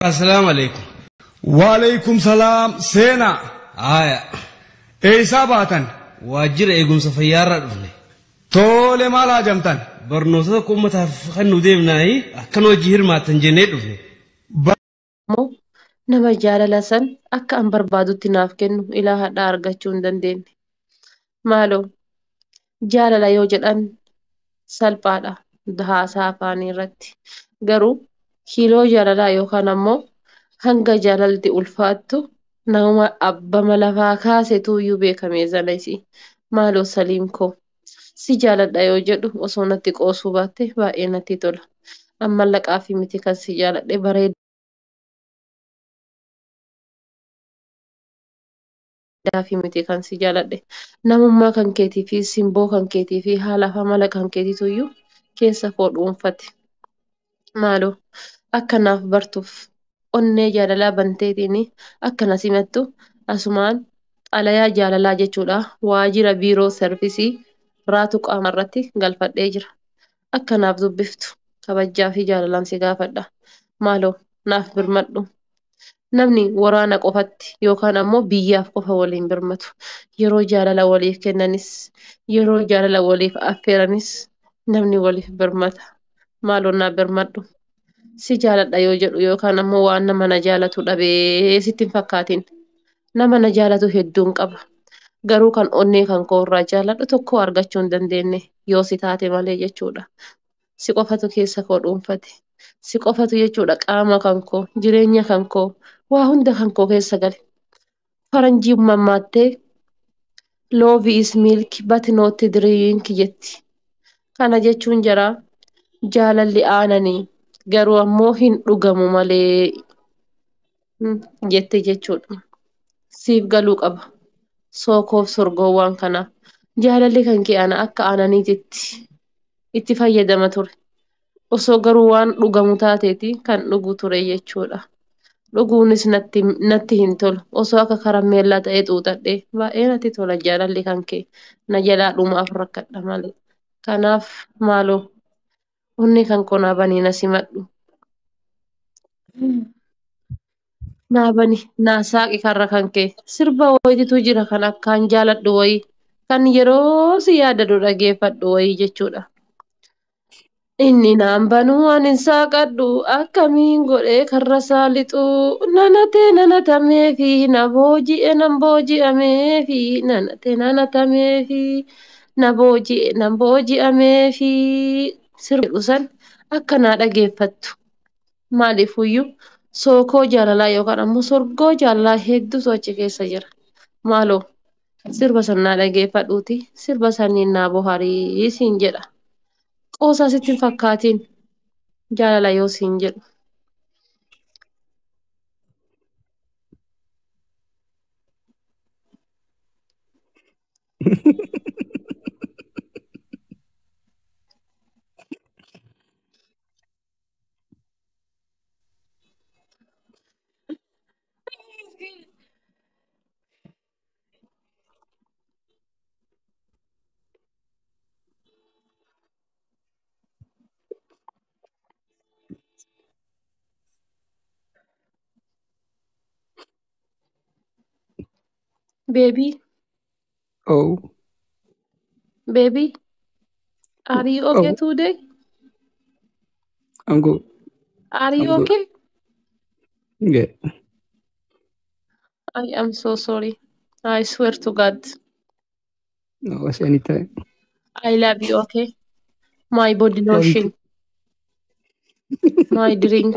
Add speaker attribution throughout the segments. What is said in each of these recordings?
Speaker 1: Assalaamu alaikum.
Speaker 2: Waalaikum salaam seenaa.
Speaker 1: Haaya.
Speaker 2: Eessaa baatan?
Speaker 1: Waajjira eegumsa fayyaarraa dhufne.
Speaker 2: Tole maal haajamtan?
Speaker 1: Barnoota tokko uummataaf kan nu deemnaayi akkan hojii hirmaattan jennee dhufne.
Speaker 3: Immoo nama jaalala san akka an barbaadutti naaf kennu ilaa hadhaa argachuu hin dandeenye. Maaloo jaalala yoo jedhan salphaadha haasaa afaanii irratti. Garuu kiiloo jaalalaa yookaan ammoo hanga jaalalti ulfaattu nama abbama lafaa kaasetu iyyuu beekamee zana isii. Maaloo Saliim koo si jaaladha yoo jedhu osoo natti qoosuu baatte baay'ee natti tola. An mallaqaa fi miti kan si jaaladhe bareedaa fi miti kan si jaaladhe. Namummaa kan keetii fi simboo kan keetii fi haala fi amala kan keetiitu iyyuu keessa koo dhuunfate. Maaloo akka naaf bartuuf onnee jaalalaa banteetiin akka na simattu asumaan xalayaa jaalalaa jechuudha waajjira biiroo sarvisii raatu qaama irratti galfadhee jira. Akka naaf dubbiftu kabajaa fi jaalalaan si gaafadha. Maaloo naaf birmadhu. Namni waraana qofatti yookaan ammoo biyyaaf qofa waliin birmatu. Yeroo jaalala waliif kennanis yeroo jaalala waliif affeeranis namni waliif birmata. Maaloo naaf birmadhu. Si jaaladha yoo jedhu yookaan ammoo waan nama na jaalatu dhabee sitti hin fakkaatin. Nama na jaalatu hedduun qaba. Garuu kan onnee kan koo irraa jaaladhu tokko argachuu hin dandeenye yoo si taate malee jechuudha. Si qofatu keessa koo dhuunfate. Si qofatu jechuudha qaama kan koo, jireenya kan koo, waa hunda kan koo keessa gale. Faranjiin mammaattee love is milk but not drink jetti. Kana jechuun jara jaalalli aananii garuu ammoo hin dhugamu malee jette jechuudha. Siif galuu qaba. Sookoof sorgoowwan kanaa. Jaalalli kan kee ana akka aananiititti itti fayyadama ture. Osoo garuu waan dhugamu taateeti kan dhugu ture jechuudha. Dhuguunis natti hin tolu. Osoo akka karameellaa ta'ee xuuxadhee baay'ee natti tola jaalalli kan kee na jalaa dhumaaf rakkadha malee. Kanaaf maaloo onnee kan koo naa banii na simadhu. Naa bani naa saaqi karra kan kee sirba wayiitu jira kan akkaan jaaladhu wayii kan yeroo si yaadadu dhageeffadhu wayii jechuudha. Inni naan banuu ani hin saaqadhu akkamiin godhee karra isaa lixuu nanatee nanatameefi na booji'e nan booji'ameefi nanatee nanatameefi na booji'e nan booji'ameefi sirba jedhu san akka naa dhageeffattu. Maaliifuyyuu sookoo jaalalaa yookaan ammoo sorgoo jaalalaa hedduutu achi keessa jira. Maaloo sirba san naa dhageeffadhuuti sirba saniin naa bohaarii siin jedha. Qoosaa sitti hin fakkaatiin jaalala yoo siin jedhu. Baby,
Speaker 4: Oh,
Speaker 3: baby, are you okay
Speaker 4: oh,
Speaker 3: today?
Speaker 4: I'm good.
Speaker 3: Are you
Speaker 4: I'm good.
Speaker 3: okay?
Speaker 4: Yeah.
Speaker 3: I am so sorry. I swear to God.
Speaker 4: No, it's anytime.
Speaker 3: I love you, okay? My body
Speaker 4: Love you
Speaker 3: lotion,
Speaker 4: too.
Speaker 3: my drink.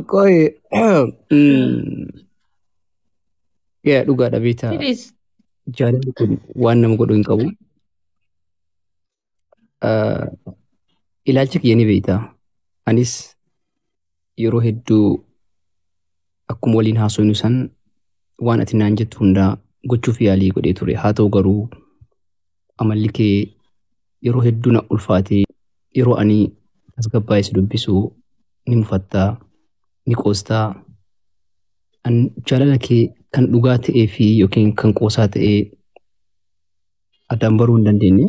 Speaker 4: Qoy. Yeah, dhugaadha beektaa.
Speaker 3: Please.
Speaker 4: Jaalalli kun waan nama godhu hin qabu. Ilaalcha kiyya ni beektaa. Anis yeroo hedduu akkuma waliin haasofnu san waan ati naan jettu hundaa gochuuf yaalii godhee ture. Haa ta'u garuu amalli kee yeroo hedduu na ulfaatee yeroo ani tasgabbaa'ee si dubbisu ni mufattaa, ni qoostaa. An jaalala kee kan dhugaa ta'ee fi yookiin kan qoosaa ta'ee addaan baruu hin dandeenye.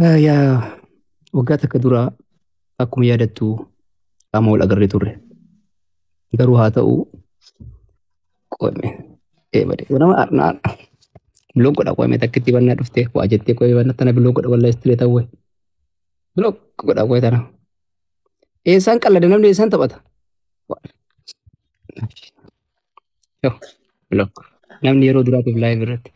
Speaker 4: Yaa waggaa takka dura akkuma yaadattu qaama wal agarree turre. Garuu haa ta'u qoome bade nama arnaan biloon godha qoome takkitti bannaa dhufte waa jettee qoome bannaa tana biloon godha wallahi istiree ta'uu biloon godha qoome tana. Eessaan qallada namni eessaan taphata? Yoo biloon namni yeroo duraatiif live irratti.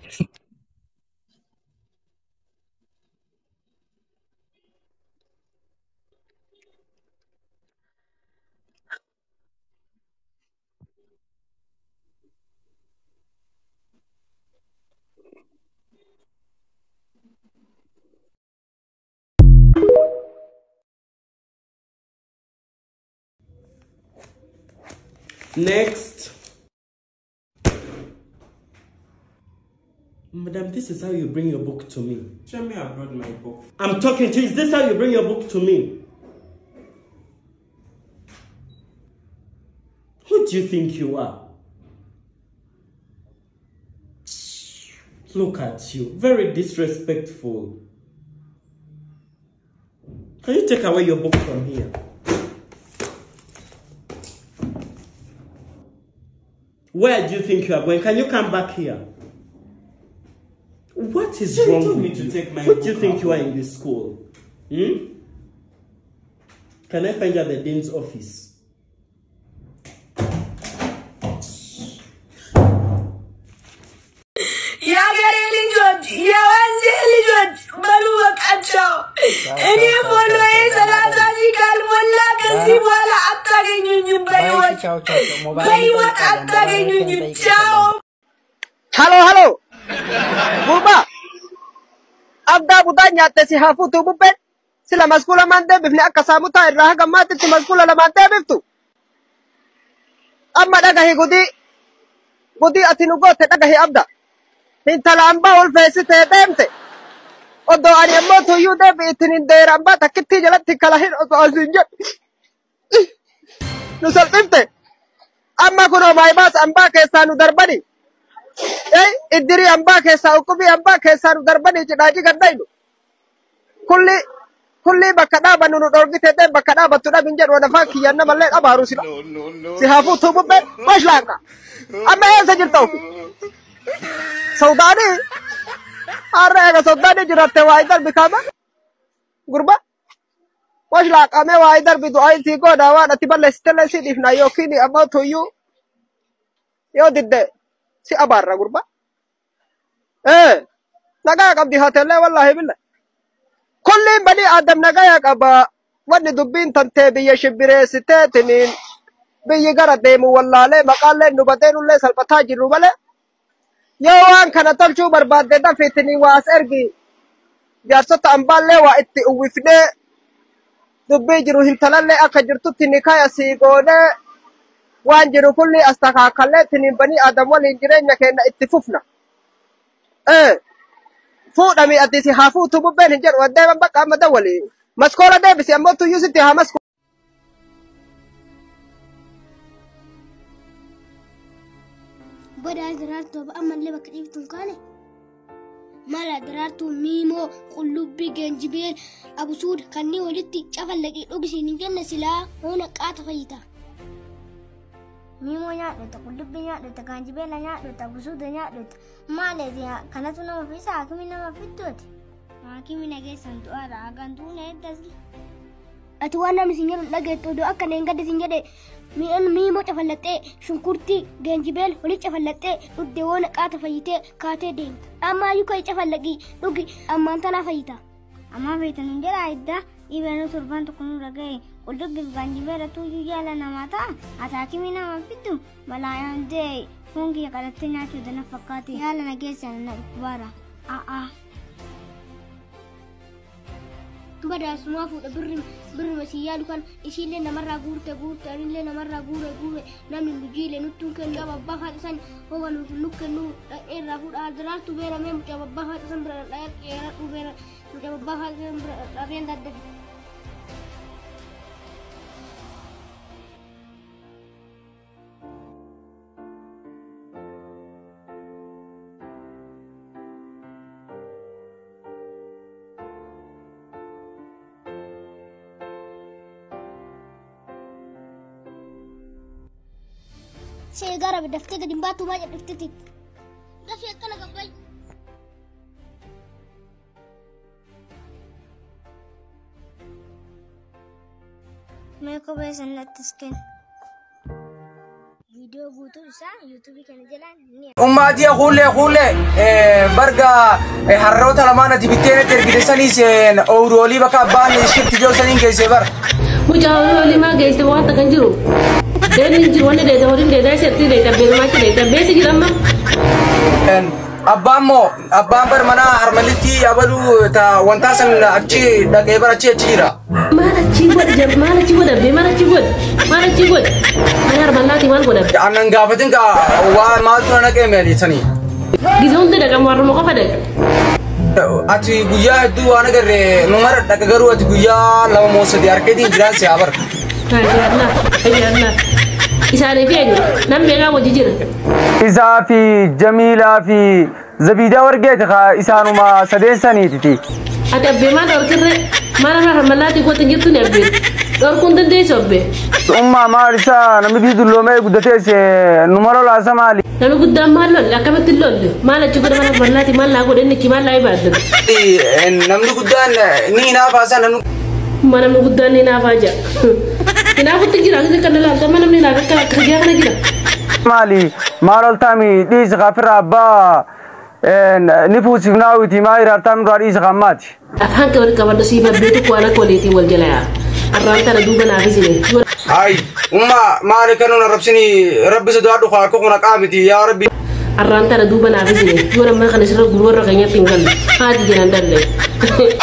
Speaker 1: Next. Madam, this is how you bring your book to me.
Speaker 5: Show me I brought my book.
Speaker 1: I'm talking to you. Is this how you bring your book to me? Who do you think you are? Look at you. Very disrespectful. Can you take away your book from here? Where do you think you are going? Can you come back here? What is
Speaker 5: She
Speaker 1: wrong
Speaker 5: told me
Speaker 1: with
Speaker 5: to
Speaker 1: you?
Speaker 5: take my
Speaker 1: Who do you
Speaker 5: book
Speaker 1: think
Speaker 5: out.
Speaker 1: you are in this school? Hmm? Can I find you at the dean's office?
Speaker 6: የሀገሬ ልጆች የወንዜ ልጆች በሉ በቃቸው። እኔ ፎሎዬ 30,000 ካልሞላ ከዚህ በኋላ አታገኙኝም። በህይወት በህይወት አታገኙኝም። ቻው።
Speaker 7: Halo, halo. Gurbaa. Abdaa butaa nyaatte si haa fuutuu bubbeen. Sila maskuula maan deebifne akka saamutaa irraa haga maatitti maskuula lamaan deebiftu. Amma dhagahi gudii. Gudii ati nu goote dhagahi abda. Intala ambaa ol feesitee deemte. Oddoo ani ammoo tuyyuu deebi ittiin hin deera ambaa takkittii jalatti kala hin osoo asiin jedhu. Nu salphifte. Amma kunoo maayibaas ambaa keessaa nu darbani. Iddirii ambaa keessaa ukkubii ambaa keessaa nu darbanii cidhaajii gad dhaynu. Kulli kulli bakka dhaabannu nu dhorgite deem bakka dhaabattu dhabin jedhu afaan kiyyaan namallee dhabaaru sila. Si haa fuutuu bubbeen mash laaqna. Amma eessa jirta ofi? Saudaanii har'a eega Saudaanii jiraatte waa darbi kaama. Gurba mash laaqamee waa darbi du'aa sii godha waan ati balleessitellee si dhiifna yookiin ammoo tuyyuu yoo didde si abaarra gurba. Nagaa qabdi hoteellee wallaahi billa. Kulliin banii Aadam nagaa qaba. Wanni dubbiin tantee biyya shibbireessitee tiniin biyyi gara deemu wallaalee maqaallee nu badeenullee salphataa jirru malee. Yoo waan kana tolchuu barbaadde dafiitinii waa as ergi. Jaarsota ambaallee waa itti uwwifnee dubbii jiru hintalallee akka jirtutti ni kaya sii goonee waan jiru kulli as takaakallee tiniin banii Aadam waliin jireenya keenya itti fufna. Fuudhami ati si haa fuutu bubbeen hin jedhu deeman bakka amma dawwali. Maskoola deebisi ammoo tuyyuu sitti haa maskoo.
Speaker 8: Badaa daraartuu ammallee bakka dhiiftu hin kaane. Mala daraartuu miimoo qullubbii geenjibeel abusuud kanneen walitti cafallaqee dhugisiin hin jenne silaa hoona qaata fayyita.
Speaker 9: Miimoo nyaadhuta, qullubbii nyaadhuta, gaanjibeela nyaadhuta, abusuuda nyaadhuta. Maali kanatu nama fisa hakimi nama fittuuti. Hakimi nageessan du'aadha hagan duuna eddasi.
Speaker 8: Ati waan namni sin jedhu dhageettu odoo akka neen gaddi sin jedhe mi'aan miimoo cafallaxee shunkurtii geenjibeel walitti cafallaxee dhugdee woona qaata fayyitee kaatee deemta. Amma ayyuu ka'ii cafallaqii dhugi ammaan tanaa fayyita.
Speaker 9: Ammaa fayyita nun jedha idda dhibeen torban tokko nurra ga'e qullubbii fi gaanjibeela tuyyuu yaala namaa ta'a ati hakimi nama fiddu balaayaan dee foon kiyya kadhattee nyaachuu dana fakkaate yaala nageessan na dhukkubaara. A'aa.
Speaker 8: Badaasumaa fuudha birri birruma si yaalu kan ishiillee namarraa guurte guurte anillee namarraa guure guure namni nu jiile nuttuun kennu abbaa haadha san hoba nu kennu dhaqeerraa fuudha daraartu beera mee mucaa abbaa haadha san bira dhaqee qeeradhu beera mucaa abbaa haadha san bira dhaqeen daddafe. Seegaa rabe daftee gadi hin baattu maa jedhifteeti. Dafee akkana gabbayi.
Speaker 9: Mee kophee san natti kenni. Viidiyoo guutuu isaa yuutuubii kana jalaan ni
Speaker 7: Ummaatii kuulee kuulee barga harroota lamaan ati bitteen itti ergite saniis ooyiroolii bakka abbaan shifti jiru saniin geessee bara.
Speaker 3: Mucaa olii maa geessite waan takka hin jiru. Deemni hin jiru wanni deeta horiin deetaa isatti deeta beelmaachi deeta beesi jira amma.
Speaker 7: Abbaan moo abbaan bar mana harmalitti abaluu wanta san achi dhaqee bara achi achi jira.
Speaker 3: Maal achi godhe maal achi godhe abbee maal achi godhe maal achi godhe ani harmallaati maal godhe.
Speaker 7: Aannan gaafatin kaa waa maaltu na naqee meeli sanii.
Speaker 3: Gizee hundi dhaqamu harma qofa dhaqa.
Speaker 7: Ati guyyaa hedduu waan agarre nu mara dhaqa garuu ati guyyaa 2 moo 3 harkeetiin jiraan si haa bara.
Speaker 3: Ajaa'ibna ajaa'ibna. Isaanii fi eenyu namni meeqaa wajji jira.
Speaker 7: Isaa fi Jamiilaa fi Zabiidaa wargeeti isaanuma sadeessaniititi.
Speaker 3: Ati abbee maal dhorkirre maal irraa harmallaatii goote hin jirtu ni abbee dhorkuun dandeessu abbee.
Speaker 7: Ummaa maal isaa namni biyyi dulloomee guddatees numa lolaasa maali.
Speaker 3: Namni guddaan maal lolle akkamitti lolle maal achi godhe maal harmallaatii maal laa godhe inni achi maal laa ibaadde.
Speaker 7: Namni guddaan ni hinaafaa namni.
Speaker 3: Namni guddaan ni hinaafaa jira. Hinaafutti jira akkasii kan ilaaltu amma namni hinaaf akka akka kana jira.
Speaker 7: Maali maal ol taami dhiisi kaafirra abbaa ni fuusifnaawiti maa hiraartaan duraa dhiisi kammaati.
Speaker 3: Afaan kee walitti qabadhu siif abbee tokko waan akka waliitiin wal jala yaa. Arraan tana duuba naaf isine.
Speaker 7: Hayi ummaa maali kan nun arrabsini rabbi sodaadhu kaa akka kuna qaamiti yaa rabbi.
Speaker 3: Arraan tana duuba naaf isine yoo namni kana sirra gurgurra warra keenyatti hin galle haati jiran danda'e.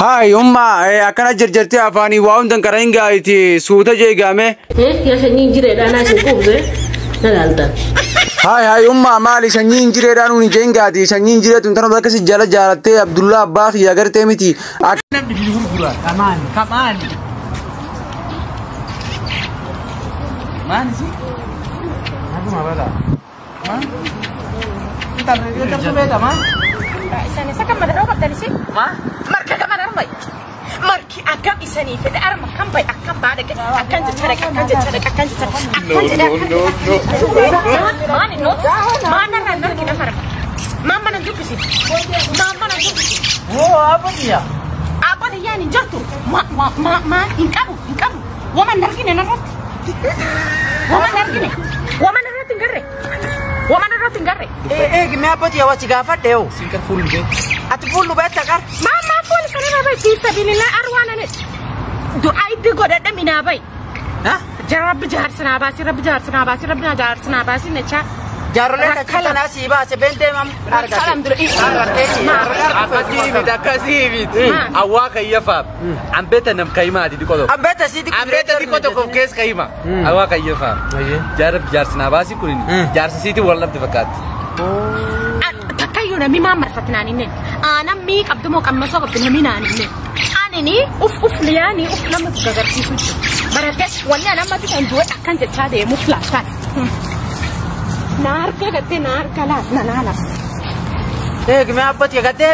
Speaker 7: Hayi ummaa akkana jarjartee afaanii waa hundan karaa hin gaayiti suuta jee gaame.
Speaker 3: Yaa sanyii hin jireedhaa naa isin quubse na laalta.
Speaker 7: Hayi hayi ummaa maali sanyii hin jireedhaa nuun hin jeen gaati sanyii hin jireetu intala bakka si jala jaalattee Abdullaa abbaa kiyya agartee miti.
Speaker 5: Namni biyyi gurgura. Kamaan kamaan. Maani si? Naguma bala. Maan? Intal beeta maa?
Speaker 6: Isaan isa kan madaroo qabdan isin?
Speaker 5: Maa?
Speaker 6: Marka gaman armay. Marki akkam isanii fedhe arma kan bay akkam baadha akkan jecha dhaqa akkan jecha dhaqa akkan jecha akkan jedha akkan maani noot maan narraa hin argina farma. Maan mana dubbisi. Maan mana dubbisi.
Speaker 5: Woo abbootiya.
Speaker 6: Abbootiyyaan hin jirtu. Maan hin qabu hin qabu. Waman hin argine narratti. Waman argine. Waman irratti hin garre. Waman irratti hin garre.
Speaker 5: Eegi mee abbootiya wasi gaafadhe yoo. Sinkar fuullu beektu. Ati fuullu beekta qar.
Speaker 6: Maammaa fuulli sanarra bahi fi sabilillah arwaan ani. Du'aa itti godhadhe minaa bahi. Rabbi jaarsi naa baasi rabbi jaarsi naa baasi rabbi jaarsi naa baasi nechaa.
Speaker 5: Jaarroleen takka sii baase beentee mam argate.
Speaker 10: Akkasii miti akkasii miti. Awwaa kayyafaaf. Ambeeta nam kayimaati diqoo tokko.
Speaker 5: Ambeeta sii diqoo.
Speaker 10: Ambeeta diqoo tokko of keessa kayima. Awwaa kayyafaaf. Jaarra jaarsi naa baasi kun jaarsa siitiin wal dhabde fakkaatti.
Speaker 6: Takkayyuu namni maan marfatti naan hinnen. Aanan mii qabdu moo qammasoo qabdu namni naan hinnen. Anini uf uf liyaanii uf nama gagarsiisu jiru. Baratee wanni an ammatti kan du'e akkan jechaa deemuuf laaftaan. Na harka gattee na harka laaf na laala.
Speaker 5: Eegi mee abbootiya gattee.